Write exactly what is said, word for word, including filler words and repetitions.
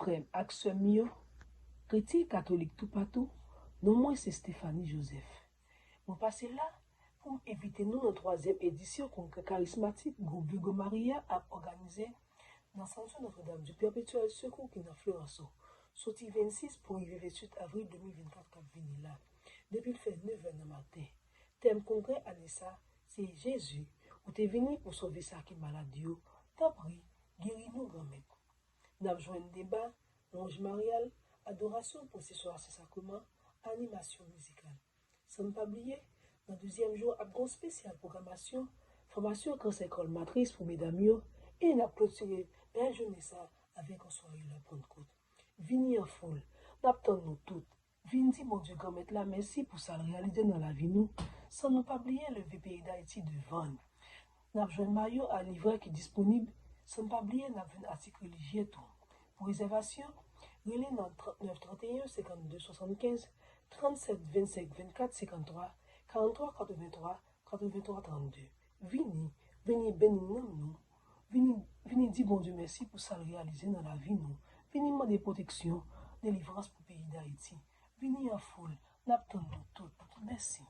Frè m ak sè m yo, kretyen katolik toupatou, non mwen se Stephanie Joseph. Mwen pase la pou m envite nou nan twazyèm edisyon Kongrè Karismatik Gwoup Virgo Maria ap òganize nan Santo Notre Dame du Perpétuel Secours ki nan Floranso, soti vennsis pou rive venntuit avril de mil vennkat k ap vini la, depi l fè nevè nan maten. Tèm kongrè ane sa se Jezi, ou te vini pou sove sa ki malad yo, tanpri, geri nou, Granmèt. N ap jwenn deba, lwanj maryal, adorasyon, pwosesyon a Sen Sakreman, animasyon mizikal. San n pa bliye, nan dezyèm jou ap gen yon espesyal pwogramasyon fòmasyon kansè kòl matris pou medam yo, e n ap klotire bèl jounen sa avèk yon sware la Pannkot. Vini an foul, n ap tann nou tout. Vin di Bondye Granmèt la mèsi pou sa l reyalize nan lavi nou, san nou pa bliye leve peyi Dayiti devan n. N ap jwenn mayo a livrè ki disponib, san n pa bliye n ap jwenn atik relijye tou. Pou rezèvasyon, rele nan trannèf tranteyen senkannde swasannkenz, trannsèt vennsenk vennkat senkanntwa, karanntwa katrevenntwa, katreventwa trannde. Vini, vini beni nanm nou. Vini, vini di Bondye mèsi pou sa l reyalize nan lavi nou. Vini mande pwoteksyon, delivrans pou peyi Dayiti. Vini an foul, n ap tann nou tout. Mèsi.